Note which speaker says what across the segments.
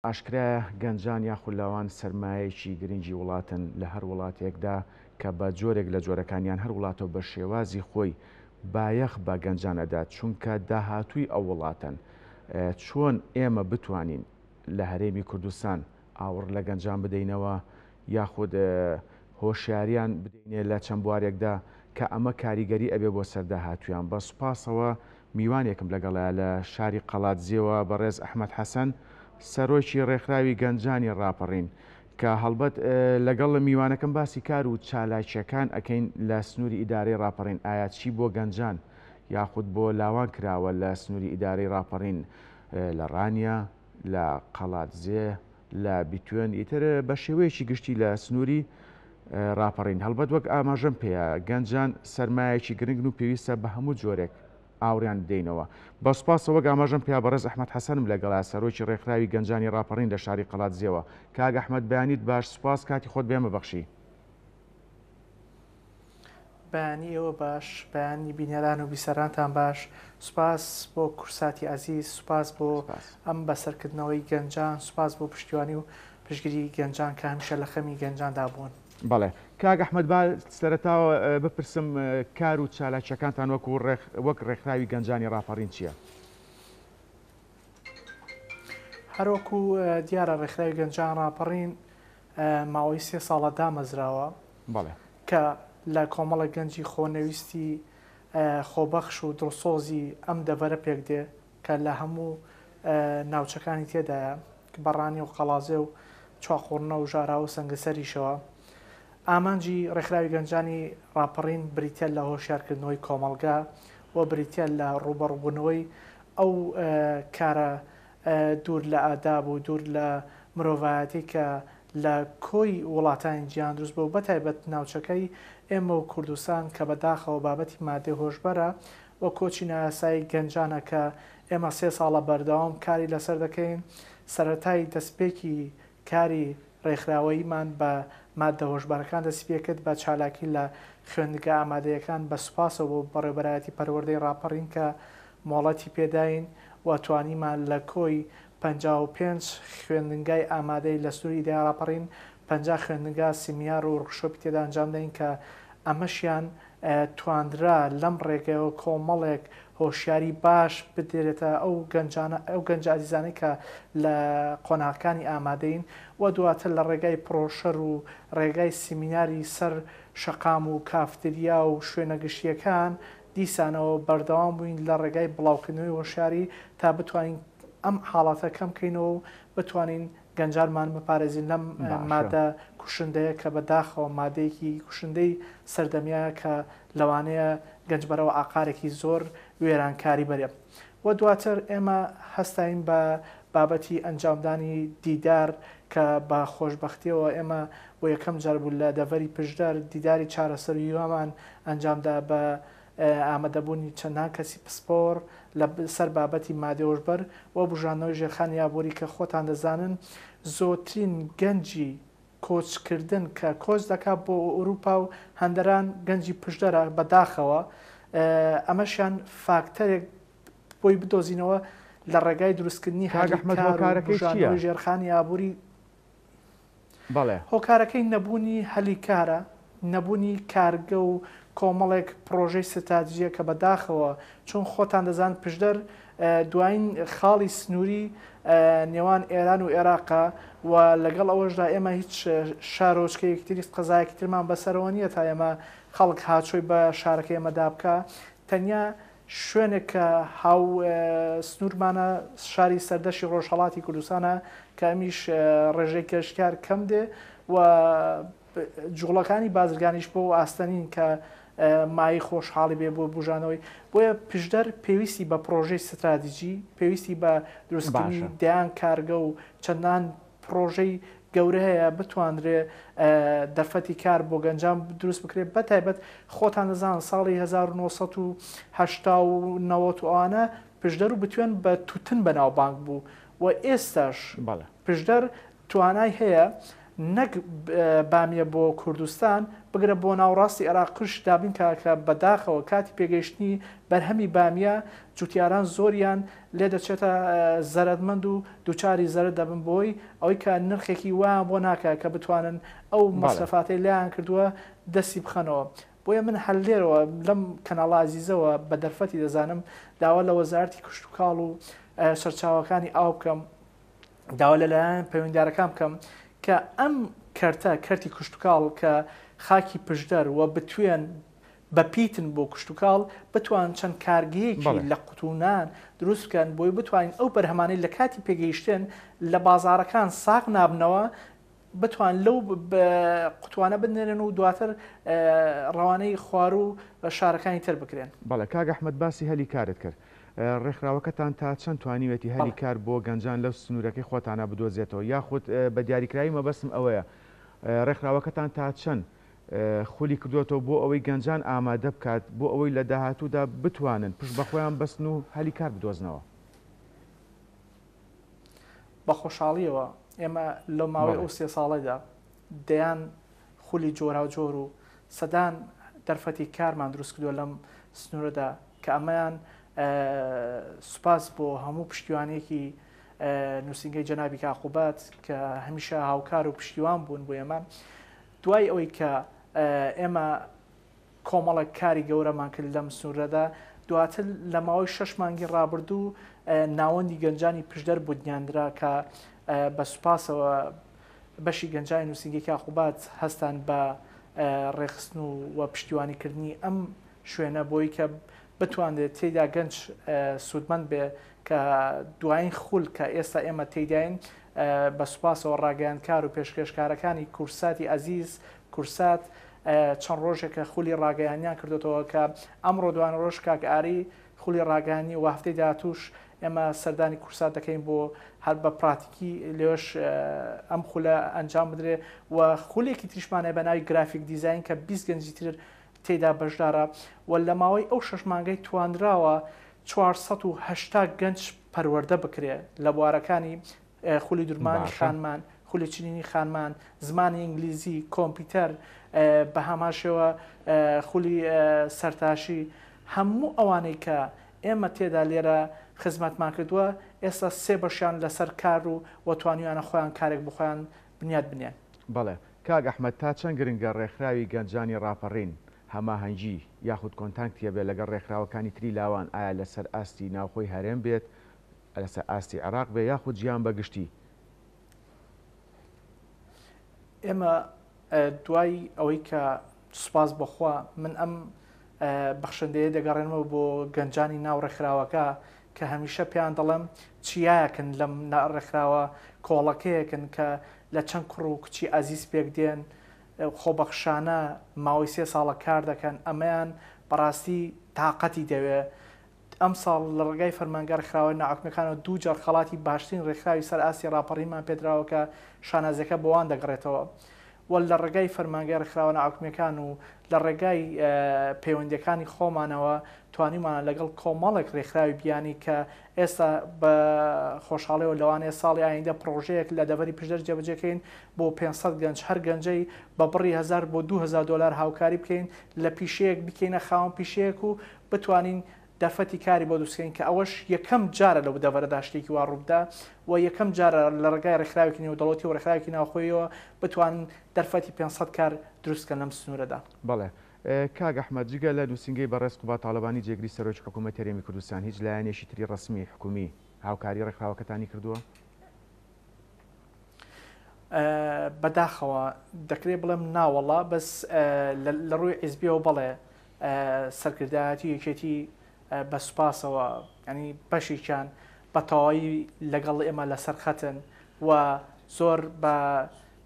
Speaker 1: ئاشکرایە گەنجان یاخود لاوان سەرمایەیەکی گرنگی وڵاتن لە هەر وڵاتێکدا کە بە جۆرێک لە جۆرەکان یان هەر وڵاتەو بە شێوازی خۆی بایەخ بە گەنجان ئەدات چونکە داهاتووی ئەو وڵاتەن چۆن ئێمە بتوانین لە هەرێمی کوردستان ئاوڕ لە گەنجان بدەینەوە یاخود هۆشیاریان بدەینێ لە چەند بوارێکدا کە ئەمە کاریگەری ئەبێ بۆ سەر داهاتوویان. بە سوپاسەوە میوانێکم لەگەڵایە لە شاری قەڵادزێوە بەڕێز ئەحمەد حەسەن سەرۆکی ڕێکخراوی گەنجانی ڕاپەڕین کە هەڵبەت لەگەڵ میوانەکەم باسی کار و چالاکیەکان ئەکەین لە سنووری ئیدارەی ڕاپەڕین ئایا چی بۆ گەنجان یاخود بۆ لاوان کراوە لە سنووری ئیدارەی ڕاپەڕین لە ڕانیە لە قەڵادزێ لە بیتوێن ئیتر بە شێوەیەکی گشتی لە سنووری ڕاپەڕین. هەڵبەت وەک ئاماژەم پێیە گەنجان سەرمایەکی گرنگن و پێویستە بە هەموو جۆرێک ئاوڕیان بدەینەوە. بە سوپاسەوە وەک ئاماژەم پێیا بەڕێز ئەحمەد حەسەنم لەگەڵە سەرۆکی ڕێکخراوی گەنجانی ڕاپەڕین لە شاری قەڵادزێوە. کاک ئەحمەد بەیانیت باش سوپاس کاتی خۆت بە ئێمە بەخشی.
Speaker 2: بەیانی ئێوە باش، بەیانی بینەران و بیسەرانتان باش، سوپاس بۆ کورساتی ئازیز، سوپاس بۆ ئەم بەسەرکردنەوەی گەنجان، سوپاس بۆ پشتیوانی و پشتگیری گەنجان کە هەمیشە لە خەمی گەنجاندا بوون.
Speaker 1: بەڵێ کاک ئەحمەد با سەرەتاوە بپرسم کار و چالاکیەکانتان وەکو وەک ڕێکخراوی گەنجانی ڕاپەڕین چییە؟
Speaker 2: هەروەکو دیارە ڕێکخراوی گەنجان ڕاپەڕین ماوەی سێ ساڵە دامەزراوە کە لە کۆمەڵێک گەنجی خۆنەویستی خۆبەخش و دڵسۆزی ئەم دەڤەرە پێک دێ کە لە هەموو ناوچەکانی تێدایە بە ڕانیە و قەڵازێ و چواقوڕنە و ژاراوە و سەنگەسەریشەوە. ئامانجی ڕێکخراوی گەنجانی ڕاپەڕین بریتیە لە هۆشیارکردنەوەی کۆمەڵگا و بریتیە لە ڕووبەڕووبوونەوەی ئەو کارە دوور لە ئاداب و دوور لە مرۆڤایەتی کە لە کۆی وڵاتانی جیهان دروست بووە و بەتایبەت ناوچەکەی ئێمە و کوردستان کە بە داخەوە بابەتی مادەی هۆشبەرە و کۆچی نایاسایی گەنجانە کە ئێمە سێ ساڵە بەردەوام کاری لەسەر دەکەین سەرەتای دەستپێکی کاری ڕێکخراوەییمان بە ماددە هۆشبەرەکان دەستی پێکرد بە چالاکی لە خوێندنگە ئامادەیەکان بە سوپاسەوە بۆ بەڕێوبەرایەتی پەروەردەی ڕاپەڕین کە مۆڵەتی پێداین و توانیمان لە کۆی 55 خوێندنگای ئامادەی لە سنووری ئیدارەی ڕاپەڕین 50 خوێندنگا سیمینار و ورکشۆپی تێدا ئەنجام دەین کە ئەمەشیان توانرا لەم ڕێگەیەوە کۆمەڵێک هۆشیاری باش بدرێتە ئەو گەنجانە ئەو گەنجە ئازیزانەی کە لە قۆناغەکانی ئامادەین و دواتر لە ڕێگای پرۆشەر و ڕێگای سیمیناری سەر شەقام و کافتریا و شوێنە گشتییەکان دیسانەوە بەردەوام بووین لە ڕێگای بڵاوکردنەوەی هۆشیاری تا بتوانین ئەم حاڵەتە کەم کەینەوە و بتوانین گەنجانمان بپارێزین لەم مادە کوشندەیە کە بە داخەوە مادەیەکی کوشندەی سەردەمیە کە لەوانەیە گەنج بەرەوە ئاقارێکی زۆر وێرانکاری بەرێ و دواتر ئێمە هەستاین بە بابەتی ئەنجامدانی دیدار کە بە خۆشبەختیەوە ئێمە بۆ یەکەم جار بوو لە دەڤەری پشدەر دیداری چارەسەر و هیوامان ئەنجامدا بە ئامادەبوونی چەندان کەسی پسپۆڕ لە سەر بابەتی مادەی هۆشبەر و بوژاندنەوەی ژێرخانی ئابووری کە خۆتان دەزانن زۆترین گەنجی کۆچکردن کە کۆچ دەکات بۆ ئەوروپا و هەندەران گەنجی پشدەرە بە داخەوە ئەمەشیان فاکتەرێک بۆی بدۆزینەوە لە ڕێگای دروستکردنی
Speaker 1: کاک ئەحمەد
Speaker 2: هەلی کار و
Speaker 1: هۆکارەکەی چییە؟
Speaker 2: بوژاندنەوەی ژێرخانی ئابووری
Speaker 1: بەڵێ.
Speaker 2: هۆکارەکەی نەبوونی هەلی کارە، نەبوونی کارگە و کۆمەڵێک پڕۆژەی ستراتیجیە کە بە داخەوە چون خۆتان دەزان پشدەر دوایین خاڵی سنووری نێوان ئێران و ئێراقە و لەگەڵ ئەوەشدا ئێمە هیچ شارۆچکەیەکی تری قەزایەکی ترمان بەسەرەوە نییە تا ئێمە خەڵک هاچۆی بە شارەکەی ئێمەدا بکا تەنیا شوێنێک کە هاو سنوورمانە شاری سەردەشی ڕۆژهەڵاتی کوردستانە کە ئەمیش ڕێژەی گەشتیار کەم دێ و جوڵەکانی بازرگانیش بۆ ئاستە نین کە مایەی خۆشحاڵی بێ بۆ بوژانەوەی بۆیە پشدەر پێویستی بە پڕۆژەی ستراتیجی پێویستی بە دروستکردنی
Speaker 1: باشە.
Speaker 2: دەیان کارگە و چەندان پڕۆژەی گەورە هەیە بتوانرێ دەرفەتی کار بۆ گەنجان دروست بکرێت بە تایبەت خۆتان دەزانن ساڵی 1980 و 90 و ئەوانە پشدەر و بتوێن بە توتن بەناوبانگ بوو و ئێستاش
Speaker 1: بەڵێ.
Speaker 2: پشدەر توانای هەیە نەک بامیە بۆ کوردستان، بگرە بۆ ناوڕاستی عێراقش دابین کا کە بەداخەوە کاتی پێگەیشتنی بەرهەمی بامیە جوتیاران زۆریان لێ دەچێتە زەرەدمەند و دووچاری زەرەد دەبن بۆی ئەوەی کە نرخێکی وایان بۆ ناکا کە بتوانن ئەو مەسرەفاتەی لایان کردووە دەستی بخەنەوە. بۆیە من هەر لێرەوە لەم کەناڵە ئازیزەوە بە دەرفەتی دەزانم داوا لە وەزارەتی کشتوکاڵ و سەرچاوەکانی ئاو بکەم داوا لە لایەن پەیوەندیدارەکان بکەم کە ئەم کەرتە کەرتی کشتوکاڵ کە خاکی پشدەر و بتوێن بەپیتن بۆ کشتوکاڵ بتوان چەند کارگەیەکی لە قوتونان دروست بکەن بۆی بتوانین ئەو بەرهەمانەی لە کاتی پێگەیشتن لە بازاڕەکان ساغ نابنەوە بتوان لەو قوتوانە بنێرن و دواتر ڕەوانەی خواروو و شارەکانی تر بکرێن.
Speaker 1: بەڵێ کاک ئەحمەد باسی هەلی کارت کرد. ڕێکخراوەکەتان تا چەند توانیوێتی هەلی کار بۆ گەنجان لەو سنوورەکەی خۆتانا بدۆزێتەوە یاخود بە دیاریکراوی مەبەستم ئەوەیە ڕێکخراوەکەتان تا چەند خولی کردووەتەوە بۆ ئەوەی گەنجان ئامادە بکات بۆ ئەوەی لە داهاتوودا بتوانن پشت بە خۆیان بەستن و هەلی کار بدۆزنەوە؟
Speaker 2: بە خۆشحاڵییەوە ئێمە لە ماوەی ئەو سێ ساڵەدا دەیان خولی جۆراوجۆر و سەدان دەرفەتی کارمان دروست کردووە لەم سنوورەدا کە ئەمەیان سوپاس بۆ هەموو پشتیوانێکی نووسینگەی جەنابی کاقوبات کە هەمیشە هاوکار و پشتیوان بوون بۆ ئێمە دوای ئەوەی کە ئێمە کۆمەڵێک کاری گەورەمان کرد لەم سنوورەدا، دواتر لە ماوەی شەش مانگی ڕابردوو ناوەندی گەنجانی پشدەر بونیاندرا کە بە سوپاسەوە بەشی گەنجانی نووسینگەی کاقوبات هەستان بە ڕێکخستن و و پشتیوانیکردنی ئەم شوێنە بۆی کە بتوانرێت تێیدا گەنج سوودمەند بێ کە دوایین خول کە ئێستا ئێمە تێیداین بە سوپاسەوە ڕاگەیاندکار و پێشکێشکارەکانی کورساتی ئەزیز کورسات چەند ڕۆژێکە خولی ڕاگەیاندنیان کردۆتەوە کە ئەمڕۆ دوان ڕۆژ کاک ئاری خولی ڕاگەیاندنی و هەفتەی داهاتووش ئێمە سەردانی کورسات دەکەین بۆ هەر بە پراتیکی لێش ئەم خولە ئەنجام بدرێ و خولێکی تریشمان هەیە بە ناوی graphic design کە 20 گەنجی تر تێدا بەشدارە و لە ماوەی ئەو شەش مانگەی توانراوە 480 گەنج پەروەردە بکرێ لە بوارەکانی خولی درمانی
Speaker 1: باشە.
Speaker 2: خانمان، خولی چنینی خانمان، زمانی ئینگلیزی، کۆمپیوتەر، بە هەمان شێوە خولی سەرتاشی، هەموو ئەوانەی کە ئێمە تێدا لێرە خزمەتمان کردووە، ئێستا سێ بەشیان لەسەر کار و و توانیویانە خۆیان کارێک بۆ خۆیان بنیات بنێن.
Speaker 1: بەڵێ. کاک ئەحمەد تا چەند گرنگە ڕێکخراوی گەنجانی ڕاپەڕین هەماهەنگی یاخود کۆنتانکتی هەبێت لەگەڵ ڕێکخراوەکانی تری لاوان ئایا لەسەر ئاستی ناوخۆی هەرێم بێت لەسەر ئاستی عێراق بێ یاخود جیهان بە گشتی؟
Speaker 2: ئێمە دوای ئەوەی کە سوپاس بۆخوا من ئەم بەخشندەیە دەگەڕێنمەوە بۆ گەنجانی ناو ڕێکخراوەکە کە هەمیشە پێیان دەڵێم چیایەکن لەم ڕێکخراوە کۆڵەکەیەکن کە لە چەند کوڕ و کچی ئازیز پێک دێن خۆبەخشانە ماوەی سێ ساڵە کار دەکەن ئەمەیان بەڕاستی تااقەتی دەوێ ئەمساڵ لە ڕێگای فەرمانگە ڕێکخراوە ناحکومیەکانەوە دوو جار خەڵاتی باشترین ڕێکخراوی سەر ئاستی ڕاپەڕینمان پێدراوە کە شانازیەکە بۆوان دەگەڕێتەوە و لە ڕێگای فەرمانگای ڕێکخراوە ناحکومیەکان و لە ڕێگای پەیوەندیەکانی خۆمانەوە توانیمانە لەگەڵ کۆمەڵێک ڕێکخراوی بیانی کە ئێستا بە خۆشحاڵیەوە لەوانەیە ساڵی ئایندە پڕۆژەیەک لە دەڤەری پشدەر جێبەجێکەین بۆ 500 گەنج هەر گەنجەی بە بڕی 1000 بۆ 2000 دۆلار هاوکاری بکەین لە پیشەیەک بکەینە خاوەن پیشەیەک و بتوانین دەرفەتی کاری بۆ دروستکەین کە ئەوەش یەکەم جارە لەو دەڤەرەدا شتێکی وا ڕووبدا و یەکەم جارە لە ڕێگای ڕێکخراوێکی نێودەوڵەتی و ڕێکخراوێکی ناوخۆیەوە بتوانن دەرفەتی 500 کار دروست بکەن لەم سنوورەدا.
Speaker 1: بەڵێ کاک ئەحمەد، جگە لە نووسینگەی بەڕێز قوباد تاڵەبانی جێگری سەرۆکی حکوومەتی هەرێمی کوردستان، هیچ لایەنێکی تری ڕەسمی حکوومی هاوکاری ڕێکخراوەکەتانی کردووە؟
Speaker 2: بەداخەوە دەکرێ بڵێم ناوەڵا بەس لە ڕووی عیزبیەوە بەڵێ سەرکردایەتی یەکێتی بە سوپاسەوە ینی بەشێکیان بە تەواوی لەگەڵ ئێمە لەسەر خەتن و زۆر بە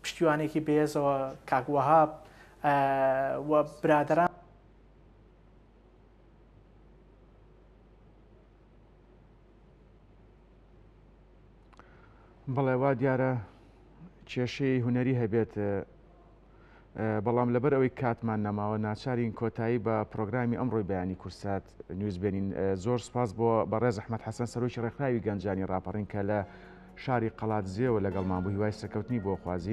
Speaker 2: پشتیوانێکی بەهێزەوە کاک وەهاب و برادران
Speaker 1: بەڵێ وا دیارە کێشەی هونەری هەبێت بەڵام لەبەر ئەوەی کاتمان نەماوە ناچارین کۆتایی بە پرۆگرامی ئەمڕۆی بەیانی کورسات نیوز بێنین زۆر سپاس بۆ بەڕێز ئەحمەد حەسەن سەرۆکی ڕێکخراوی گەنجانی ڕاپەڕین کە لە شاری قەڵادزێوە لەگەڵمان بوو هیوای سەرکەوتنی بۆ خوازین.